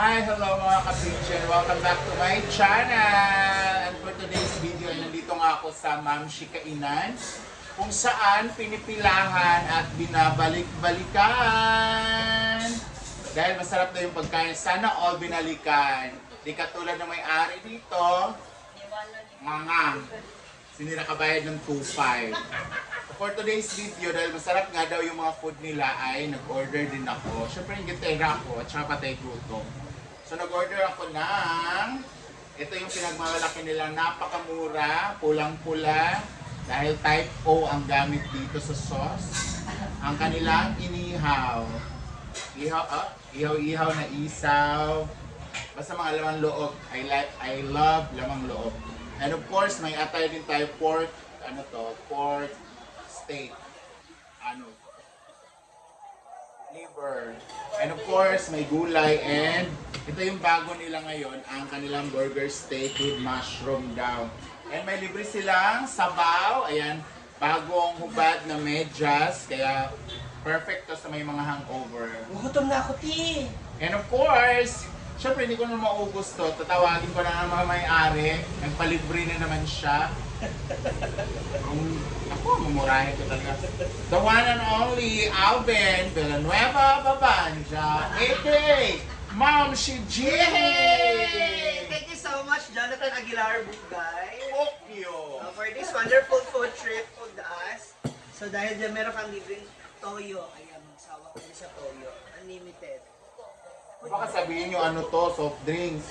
Hi, hello mga ka-Pigeon. Welcome back to my channel. And for today's video, nandito nga ako sa Ma'am Shi Kainan, kung saan pinipilahan at binabalik-balikan. Dahil masarap na yung pagkain, sana all binalikan. Di katulad ng may-ari dito, mga sinirakabayad ng 2.5. For today's video, dahil masarap nga daw yung mga food nila, ay nag-order din ako. Siyempre, yung gitera ako at saka patay gutom. So, nag-order ako ng, ito yung pinagmamalaki nilang napakamura, pulang-pula, dahil type O ang gamit dito sa sauce. Ang kanilang inihaw. Ihaw-ihaw na isaw. Basta mga lamang loob. I love lamang loob. And of course, may atay din tayo pork, pork steak, liver. And of course, may gulay and ito yung bago nila ngayon, ang kanilang burger steak with mushroom daw. And may libre silang sabaw, ayan, bagong hubad na medyas, kaya perfect to sa may mga hangover. Gutom na ako, ti! And of course, syempre hindi ko na maubos to, tatawagin ko na ng mga may-ari, nagpalibre na naman siya. Ako, mamurahin ko talaga. The one and only Alvin Villanueva Babanja, a.k.a. Ma'am Shi G. Thank you so much, Jonathan Aguilar Bugay, Okyo. for this wonderful food trip with us. So dahil dyan meron kang libreng toyo, ayan, magsawa kami sa toyo. Unlimited. Baka sabihin nyo ano to, soft drinks.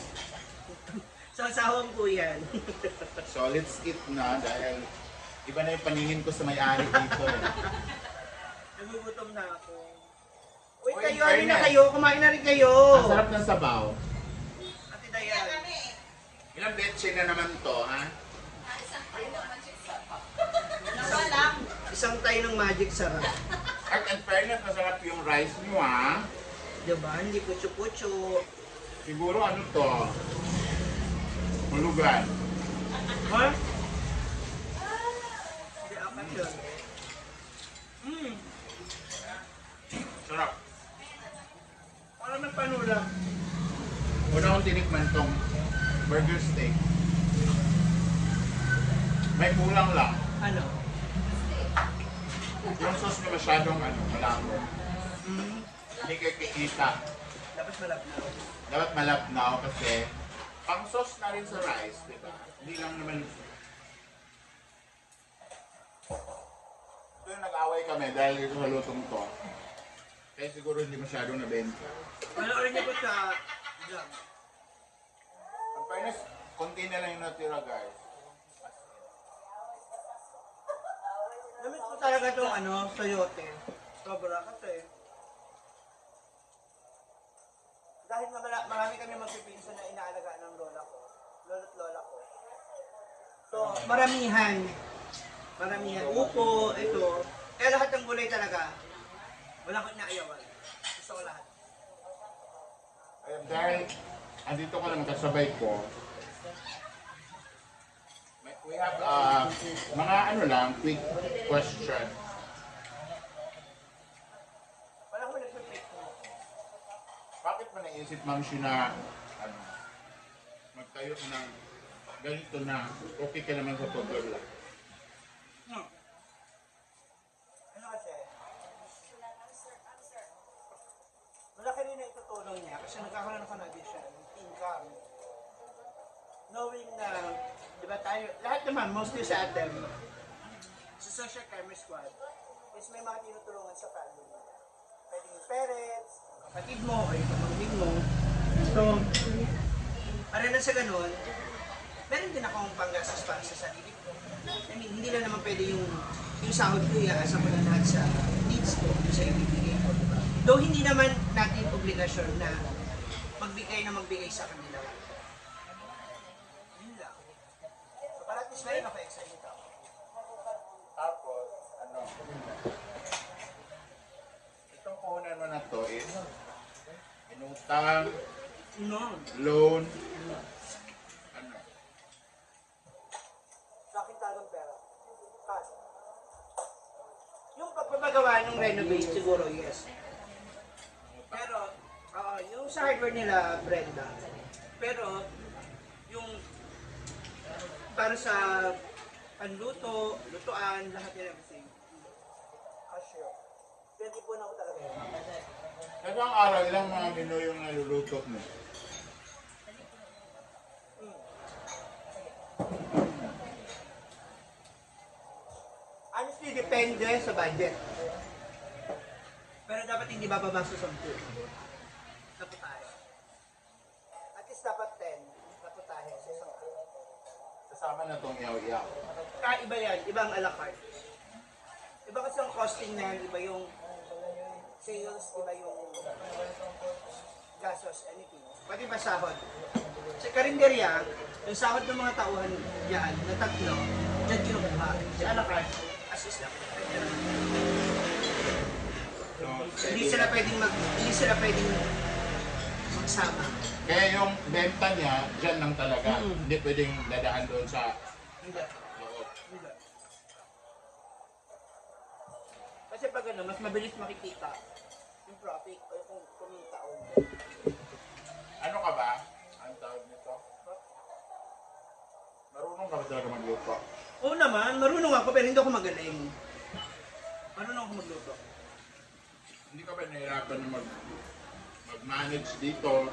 So asawang po yan. So let's eat na dahil iba na yung paningin ko sa may-ari dito. Nagugutom na ako. Uy, Uy, kayo, fairness. na kayo, kumain na rin kayo. Ang sarap ng sabaw. Ate Dayan. Ilang betche na naman to, ha? Isang tayo ng magic sarap. At in fairness, masarap yung rice nyo, ha? Diba? Hindi kutsu-kutsu. Siguro ano to? Hulugan. Ha? Hindi, apat yun. Sarap. Parang nagpanulang. Una akong tinikman tong burger steak. May kulang lang. Ano? Yung sauce na masyadong malabo. Hindi kayo kikita. Dapat malabnaw. Dapat malabnaw kasi pang sauce na rin sa rice, di ba? Hindi lang naman. Ito yung nag-away kami dahil dito sa lutong to. Kaya siguro hindi masyadong nabenta. Panoorin niyo po sa vlog. Ang fairness, konti na lang yung natira, guys. Namit ko talaga itong Toyote. Sobra kasi. Dahil marami kami magpipinsan na inaalagaan ng lola ko. Lolo't lola ko. So, maramihan. Maramihan. Upo, ito. Kaya lahat ng gulay talaga. Wala ko inaayawan. Gusto ko lahat. Ayun, dahil andito ka lang kasabay ko, we have mga quick question. Wala ko nagpipik mo. Bakit mo naisip, Ma'am Shi, na magtayo ng ganito na okay ka naman sa pag-vlog? Ano kasi? Malaki rin na itutulong niya kasi nagkakaroon ako ng addition, income. Knowing na, di ba tayo, lahat naman, mostly sa atin, sa social care squad, is may mga tinutulungan sa family. Pwedeng yung parents, kapatid mo, o yung pamangkin mo. So, para na sa ganun, meron din akong panggastos para sa sarili ko. I mean, hindi lang naman pwede yung sahod ko, iaasa ko na lahat sa needs ko, sa ibibigay ko. Though hindi naman natin obligasyon na magbigay sa kanila. Yun lang. So, para at least meron ako extra income. Tapos, itong puhunan mo na to is inutang, No. loan, Sa akin talagang pera. Cash. Yung pagpapagawa ng renovate, siguro, yes. Pero, yung sa hardware nila, Brenda. Pero, yung para sa panluto, lutuan, lahat nila everything. Cashier. 20 po na ako talaga yun. Kasi ang araw, ilang mga menu yung naluluto mo? Honestly, depende sa budget. Pero dapat hindi bababa sa 10. Dapat tayo. At least dapat 10. Dapat tayo sa isang araw. Kasama na itong yaw-yaw. Iba yan. Ibang a la carte. Iba kasi ang costing na yan. Iba yung sales. Iba yung gastos. Anything. Pati ba sahod? Sa karinderya, yung sahod ng mga tauhan yan na tatlo, dyan kinukuha. Sa a la carte, assist lang. So, Hindi sila pwedeng magsama. kaya yung benta niya, dyan lang talaga. Mm. Hindi pwedeng dadaan doon sa Hindi. loob. Hindi. Kasi pag ano, mas mabilis makikita yung profit o kung kumita o hindi. Ano ka ba? Ang tawag nito? Marunong ka ba talaga magluto? Oo naman, marunong ako pero hindi ako magaling. Marunong ako magluto. Hindi ka ba nahirapan na mag-manage dito?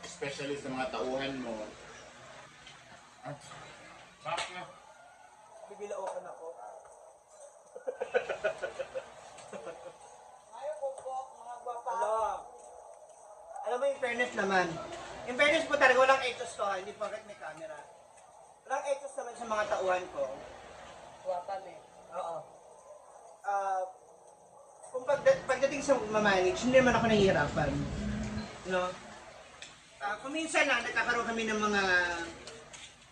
Especially sa mga tauhan mo. Ah, bakit? Bibilaukan ako. Alam mo yung fairness naman. In fairness po talaga, walang ethos to ha, hindi porket may camera. Walang ethos naman sa mga tauhan ko. Wapan eh. Oo. Kung pagdating sa mamanage, hindi naman ako nahihirapan. No? Kung minsan lang, nagkakaroon kami ng mga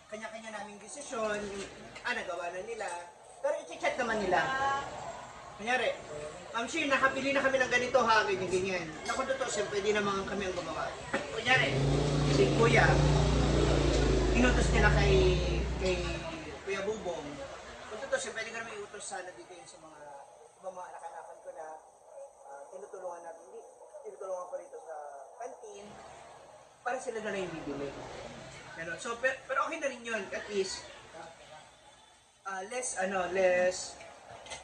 kanya-kanya naming desisyon, nagawa na nila. Pero i-chat naman nila. Kunyari, Shir, nakapili na kami ng ganito ha, ganyan. Naku, totoo, siyempre, di naman kami ang gumawa. Kunyari, si Kuya, inutos nila kay Kuya Bubong. Kung totoo, siyempre, di ka naman iutos sana dito yun sa mga anak-anakan ko na tinutulungan ko rito sa canteen para sila na lang yung bibili. Ganun. So, pero okay na rin yun, at least, less,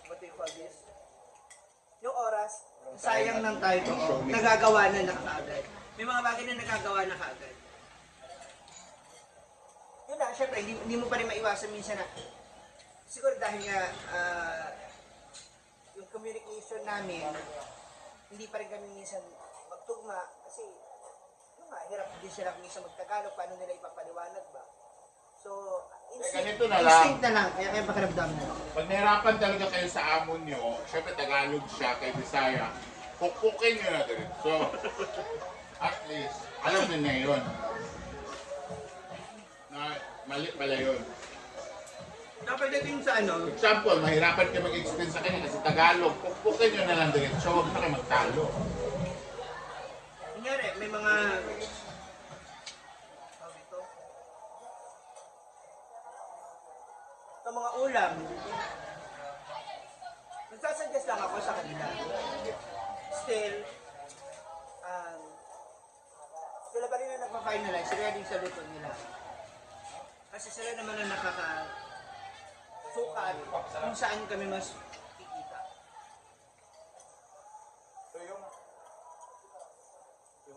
what do you call this? Yung oras, sayang ng tayo to, nagagawa na kaagad. May mga bagay na nagagawa na kaagad. Yun na, syempre, hindi mo pa rin maiwasan minsan na, siguro dahil nga, yung communication namin, hindi pa rin kami minsan magtugma, kasi, yun nga, hirap din sila minsan magtagalog, paano nila ipapaliwanag ba? So, ganito na lang. instinct na lang, kaya pakiramdam mo. Pag nahirapan talaga kayo sa amon nyo, syempre Tagalog siya kay Bisaya, pukpukin nyo na din. So, at least, alam nyo na yun. Na mali pala yun. Dapat dating sa ano, Example, mahirapan kayo mag-explain sa kanya kasi Tagalog, pukpukin nyo na lang din. So, huwag na kayo magtalo. kunyari, may mga mga ulam, nagsasuggest lang ako sa kanila. Still, sila pa rin na nagpa-finalize regarding sa luto nila. Kasi sila naman ang nakaka-sukat kung saan kami mas kikita. So, yung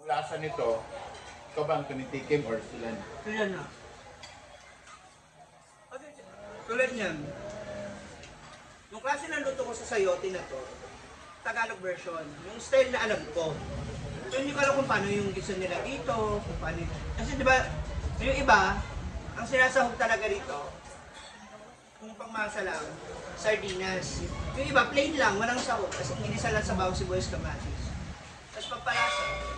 lasa nito, ikaw ba ang tinitikim or sila na? Sila na. Tulad niyan, yung klase ng luto ko sa sayote na to, Tagalog version, yung style na alam ko. So hindi ko alam kung paano yung gisa nila dito, kung paano kasi di ba, yung iba, ang sinasahog talaga dito, kung pangmasa lang, sardinas. Yung iba, plain lang, walang sahog, kasi inisa lang sa bawang sibuyas kamatis. Tapos pagpalasa.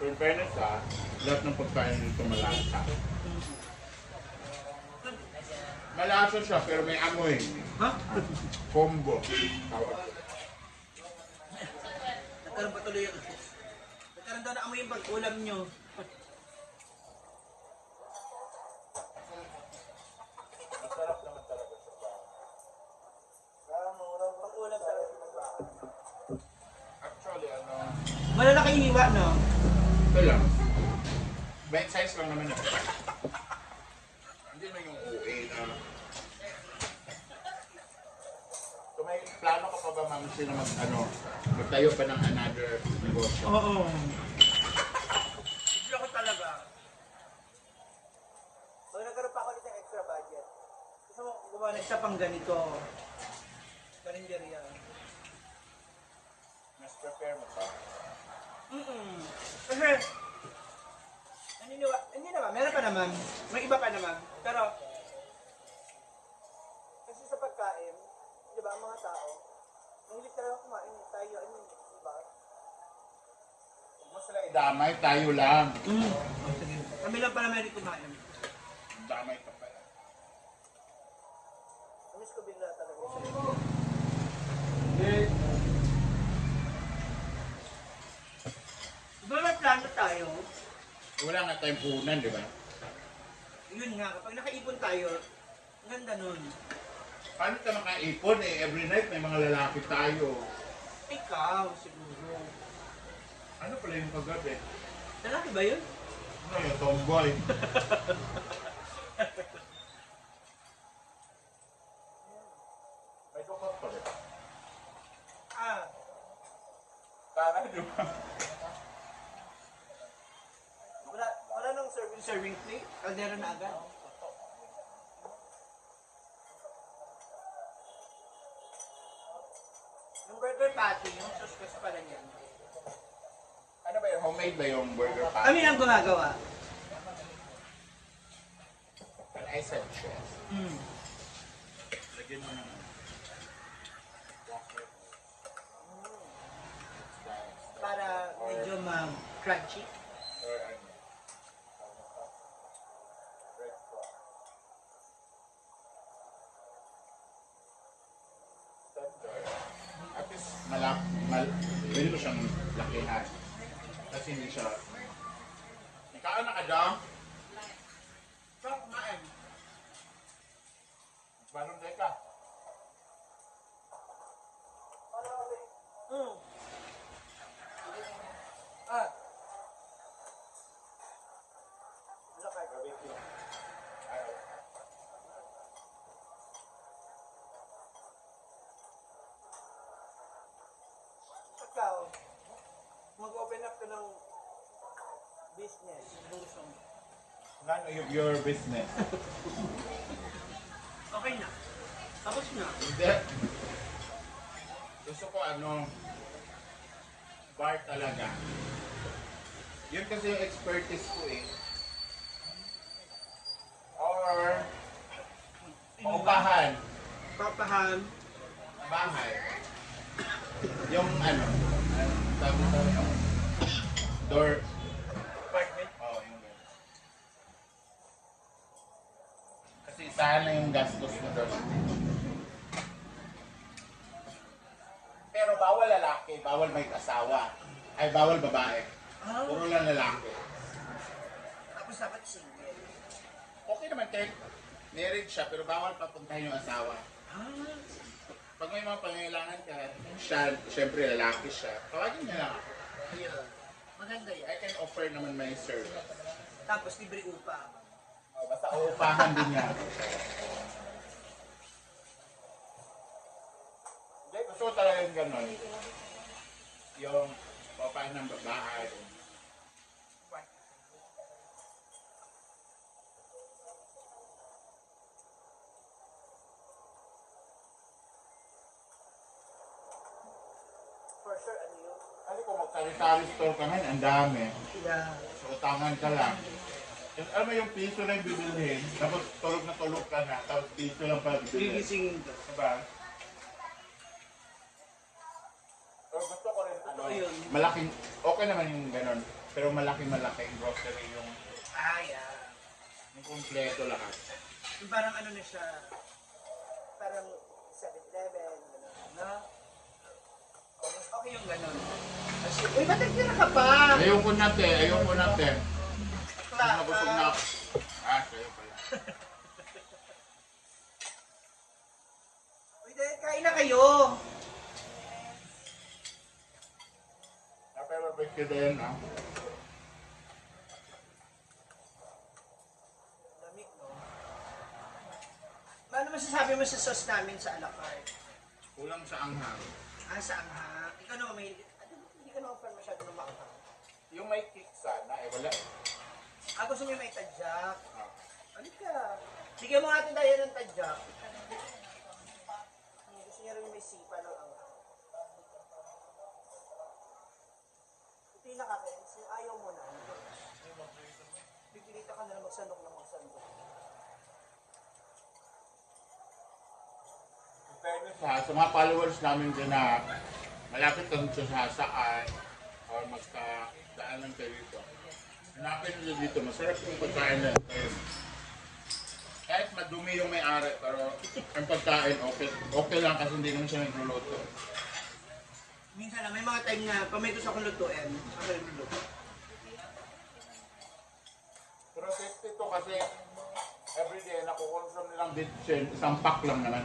So, in fairness lahat ng pagkain nito malasa. Malasa siya pero may amoy. Ha? Combo. Tawag. Nagkaroon pa tuloy yung... Nagkaroon daw na amoy yung pag-ulam nyo. Masarap naman talaga sa bahay. Pag-ulam talaga sa bahay. iniwa, no? Ito lang. Bite size lang naman ito. Hindi na yung OA na... Kung may plano ka pa ba, Ma'am, sino magtayo pa ng another negosyo? Oo. Gusto ko talaga. Pag nagkaroon pa ako ulit ng extra budget, gusto mo gumawa ng isa pang ganito. Karinderya. Mas prepare mo pa. Kasi, hindi naman, meron pa naman. May iba pa naman. Pero, kasi sa pagkain, di ba, ang mga tao, mahilig talaga kumain. Tayo, di ba? Huwag mo sila idamay, tayo lang. Sige. Kami lang pala mahilig kumain. Damay ka pala. Namiss ko bigla talaga siya. Diba may plano tayo? Wala nga tayong punan, di ba? Yun nga, kapag nakaipon tayo, ang ganda nun. Paano ka makaipon eh? Every night may mga lalaki tayo. Ikaw, siguro. Ano pala yung kagabi? Lalaki ba yun? Ano yung tomboy? May dukot pa rin. Ah, Tara, di ba? wala nang serving plate. Kaldero na agad. Yung burger patty, yung sauce kasi pala niyan. Ano ba yung homemade ba yung burger patty? Kami lang gumagawa. And I said chef. Mm. Lagyan mo ng waffle. Para medyo crunchy. Or ano? Red sauce. Tender. At least pwede mo siyang lakihan. Kasi hindi siya... Ikaw na ka daw? Sarap kumain. Balong day ka. Mm. Ah. Wala kayo. Barbecue. Ayaw. Ikaw, mag-open up ka ng business. Ano gusto mo? None of your business. Okay na. Tapos na. Hindi. Gusto ko bar talaga. Yun kasi yung expertise ko eh. Or, paupahan. Papahan. Bahay. Yung sabi ko, door. Apartment. Oo, yung door. Kasi sana yung gastos mo doon. Pero bawal lalaki, bawal may asawa. Ay, bawal babae. Ah. Puro lang lalaki. Tapos dapat single. Okay naman kahit married siya, pero bawal papuntahin yung asawa. Ah. Pag may mga pangailangan ka, siya, syempre lalaki siya, tawagin niya lang ako. Ayun. Maganda yan. I can offer naman my service. Tapos libre upa. Basta uupahan din niya. Hindi, gusto ko talaga yung gano'n. Yung paupahan ng babae. For sure, ano yun? Kasi kung mag-sari-sari store ka ngayon, ang dami. Yeah. So, utangan ka lang. Yung, alam mo yung piso na yung bibilhin, tapos tulog na tulog ka na, tapos piso lang pala bibilhin. Gigisingin ka. Diba? Pero gusto ko rin, Totoo yun. malaking, okay naman yung gano'n, pero malaking grocery yung, Ah, yeah. yung kumpleto lahat. Yung parang ano na siya, parang 7-Eleven, gano'n, no? Okay yung gano'n. Kasi, uy, ba't nagtira ka pa? Ayoko na te, ayoko na te. Bakla Nabusog na ako. Sa'yo pala. Uy, dahil kain na kayo. Pero barbecue Okay din, no? Lamig, no? Ano masasabi mo sa sauce namin sa a la carte? Kulang sa anghang. Ah, sa anghang. Ikaw naman may... Hindi ka naman fan masyado ng maanghang. Yung may kick sana, eh wala. Ah, gusto niyo may tadyak. Ah. Ano ka? Bigyan mo natin tayo ng tadyak. Gusto niya rin may sipa ng anghang. Ito yung nakakainis. Yung ayaw mo na. Pipilita ka na lang magsandok ng magsandok. In fairness ha, sa mga followers namin dyan na malapit kami sa saan or magka-daanan kayo dito. Hanapin nyo dito, masarap yung pagkain na yun. Kahit madumi yung may-ari, pero ang pagkain okay lang kasi hindi naman siya nagluluto. Minsan lang, may mga time na pag may gusto akong lutuin, ako yung luluto. Pero safety to kasi everyday nakukonsume nilang bitchin, isang pack lang naman.